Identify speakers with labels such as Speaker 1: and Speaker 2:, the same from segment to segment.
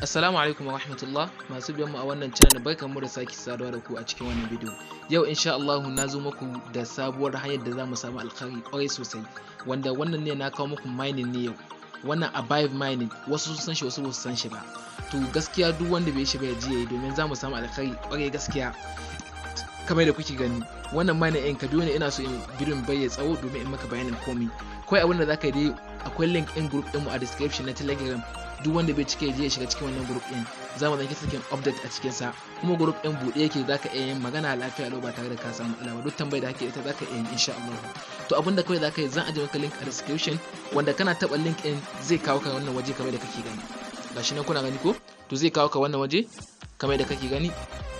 Speaker 1: Assalamu alaikum wa rahmatullah. Masu biyan mu a wannan channel, barkanmu da sake saduwa da ku a cikin wannan bidiyo. Yau insha Allah na zo muku da sabuwar hanyar da za mu samu alkhairi kwarai sosai, wanda wannan ne na kawo muku mining ne yau. Wannan Avive mining, wasu sun san shi, wasu ba su san shi ba. To gaskiya duk wanda bai shi ba ya je yayi, domin za mu samu alkhairi kwarai gaskiya. Kamar da kuke gani, wannan mining ɗin, ka biyo ni, ina so in bidiyon bai ya tsawo domin in maka bayanin komai. Kawai abin da zaka yi dai, akwai link ɗin group ɗinmu a description na Telegram. Duk wanda bai cike, je ya shiga cikin wannan group din. Za mu zanki sakin update a cikin sa, kuma group din buɗe yake, zaka iya yin magana lafiya lau ba tare da ka samu matsala ba. Duk tambayar da kake ita zaka iya yin insha Allah. To abinda kawai zaka yi, zan aje maka link a description, wanda kana taba link din zai kawo ka wannan waje kamar da kake gani. Gashi nan kuna gani ko? To zai kawo ka wannan waje kamar da kake gani,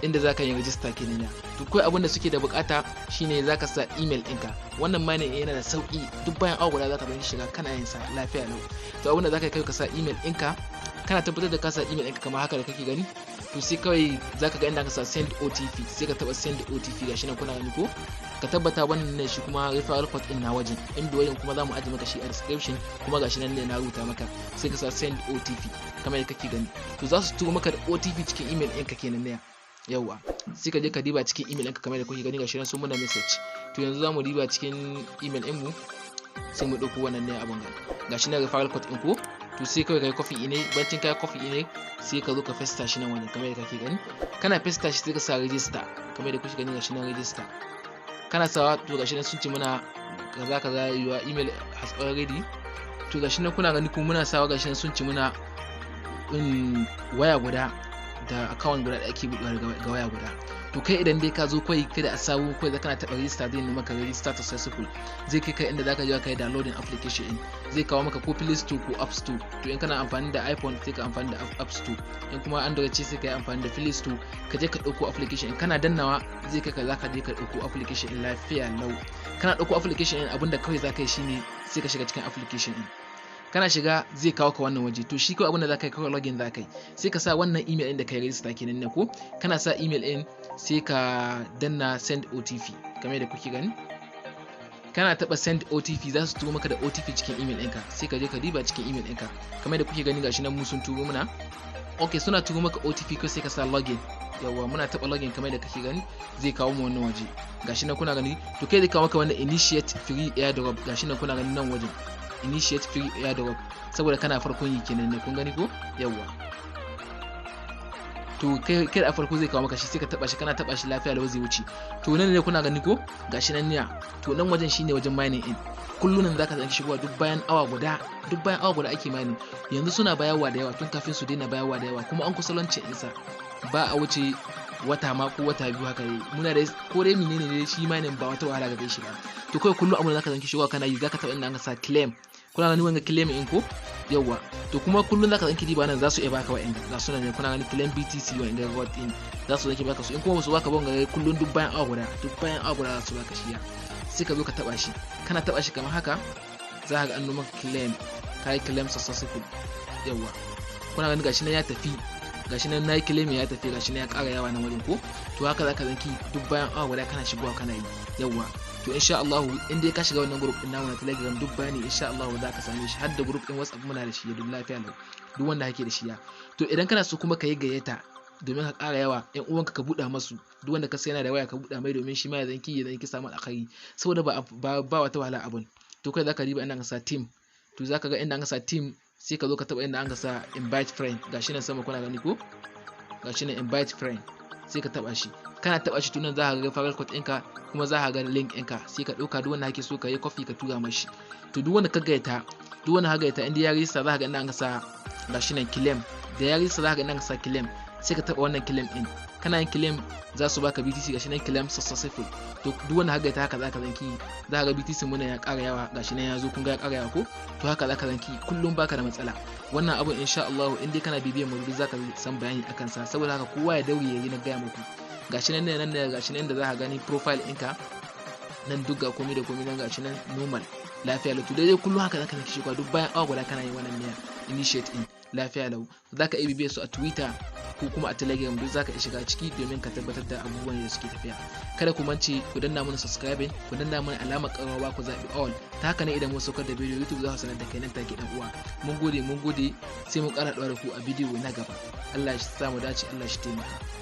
Speaker 1: inda zaka yi register kenan ya. To kawai abin da suke da bukata shine zaka sa email ɗinka. Wannan mining yana da sauki, duk bayan awa guda zaka zanki shiga kana yin sa lafiya lau. To abin da zaka kai, ka sa email ɗinka. Kana tabbatar da ka sa email ɗinka kamar haka da kake gani, to sai kawai zaka ga inda ka sa "send OTP", sai ka taba "send OTP". Gashi nan kuna gani ko? Ka tabbata wannan ne shi, kuma referral code din na wajen in bi wajen, kuma za mu aje maka shi a description. Kuma gashi nan ne na rubuta maka. Sai ka sa "send OTP" kamar yadda kake gani. To za su turo maka da OTP cikin email ɗinka kenan ne. Yawwa, sai ka je ka diba cikin email ɗinka. Kamar da kuke gani, gashi nan sun muna message. To yanzu za mu diba cikin email ɗinmu, sai mu ɗauko wannan ne abun ga. Gashi nan referral code ɗin ko? To sai kawai kai copy ne. Bancin kai copy ne, sai ka zo ka paste shi nan wajen kamar yadda kake gani. Kana paste shi, sai ka sa "register" kamar yadda kuke gani. Gashi nan "register" kana sawa. To gashi nan sun ce muna kaza kaza, "Your email has already". To gashi nan kuna gani kuma muna sawa. Gashi nan sun ce muna in waya guda da account guda da ake buɗewa ga waya guda. To kai idan dai ka zo kawai kai da asabu, kawai kana taɓa "register", zai nuna maka "register successful". Zai kai ka inda zaka je ka yi downloading application din. Zai kawo maka ko Play Store ko App Store. To in kana amfani da iPhone, sai ka amfani da App Store, in kuma Android ce, sai ka yi amfani da Play Store. Ka je ka ɗauko application. In kana dannawa zai kai ka, zaka je ka ɗauko application din lafiya lau. Kana ɗauko application din, abinda kawai zaka yi shine sai ka shiga cikin application din. Kana shiga zai kawo ka wannan waje. To shi kawai abinda zaka yi, kawai login zaka yi, sai ka sa wannan email din da kai register kenan ne ko? Kana sa email din, sai ka danna "send OTP" kamar yadda kuke gani. Kana taba "send OTP", za su turo maka da OTP cikin email ɗinka. Sai ka je ka diba cikin email ɗinka kamar yadda kuke gani. Gashi nan mu sun turo muna. Ok, suna turo maka OTP ko, sai ka sa "login". Yawwa, muna taba "login" kamar yadda kake gani, zai kawo mu wannan waje. Gashi nan kuna gani. To kai zai kawo maka wannan "initiate free airdrop". Gashi nan kuna gani nan wajen "initiate free airdrop", saboda kana farkon yi kenan ne. Kun gani ko? Yawwa, to kai da farko zai kawo maka shi, sai ka taba shi. Kana taba shi lafiya lau zai wuce. To nan ne kuna gani ko? Gashi nan ne. To nan wajen shine wajen mining in. Kullum nan zaka san shigowa duk bayan awa guda, duk bayan awa guda ake mining. Yanzu suna bayarwa da yawa tun kafin su daina bayarwa da yawa, kuma an kusa launch ɗinsa, ba a wuce wata ma ko wata 2 haka dai. Muna da ko dai menene ne shi mining, ba wata wahala ga shi ba. To kai kullum abin da zaka zanki shigowa kana yi, zaka taba inda aka sa "claim". Kuna gani wanga "claim" in ko? Yawwa, to kuma kullum zaka zanki diba nan, za su iya baka wa'anda ga sunan ne kuna gani, "claim BTC". Wa'anda reward din za su zanki baka su. In kuma ba su baka ba, wanga kullum duk bayan awa guda, duk bayan awa guda za su baka shi ya. Sai ka zo ka taba shi. Kana taba shi kamar haka, za ka ga an nuna maka "claim", kai "claim successful". Yawwa, kuna gani, gashi nan ya tafi. Gashi nan nayi claim ya tafi. Gashi nan ya ƙara yawa nan wajen ko? To haka zaka zanki duk bayan awa guda kana shigowa kana yi. Yawwa, to insha Allah in dai ka shiga wannan group din namu na Telegram, duk bayani insha Allah za ka same shi. Har da group din WhatsApp muna da shi, duk lafiya lau, duk wanda kake da shi ya. To idan kana so kuma ka yi gayyata domin ka ƙara yawa, ƴan uwanka ka buɗa masu. Duk wanda ka san yana da waya, ka buɗa mai, domin shi ma ya zanki samu alkhairi, saboda ba wata wahala abun. To kai zaka diba inda aka sa "team". To zaka ga inda aka sa "team", sai ka zo ka taɓa inda aka sa "invite friend". Gashi nan sama kuna gani ko? Gashi nan "invite friend", sai ka taɓa shi. Kana taɓa shi, tunan za ka ga referral code ɗinka, kuma za ka ga link ɗinka. Sai ka ɗauka, duk wanda kake so ka yi copy ka tura mashi. To duk wanda ka gayyata, inda ya register, za ka ga inda aka sa, gashi nan "claim". Da ya register, za ka ga inda aka sa "claim". Sai ka taɓa wannan "claim" ɗin. Kana yin claim, za su baka BTC. Gashi nan "claim successful". To duk wanda ka gayyata, haka za ka zanki, za ka ga BTC muna ya ƙara yawa. Gashi nan ya zo, kun ga ya ƙara yawa ko? To haka za ka zanki kullum, baka da matsala. Wannan abun insha Allah in dai kana bibiyan mu, duk za ka san bayani akan sa. Saboda haka kowa ya daure yayi. Na gaya muku, gashi nan ne, nan ne, gashi nan da za ka gani profile ɗinka nan, duk ga komai da komai nan. Gashi nan normal, lafiya lau. To daidai kullum haka zaka zanki shigowa duk bayan awa guda kana yin wannan ne initiate in. Lafiya lau. Za ka iya bibiyar su a Twitter ko kuma a Telegram, duk za ka iya shiga ciki domin ka tabbatar da abubuwan da suke tafiya. Kada ku mance ku danna mana subscribing, ku danna mana alamar ƙararrawa, ku zaɓi all. Ta haka ne idan mun saukar da bidiyo, YouTube za su sanar da kai nan take. Dan uwa, mun gode, mun gode. Sai mun ƙara haɗuwa da ku a bidiyo na gaba. Allah shi sa mu dace, Allah shi taimaka.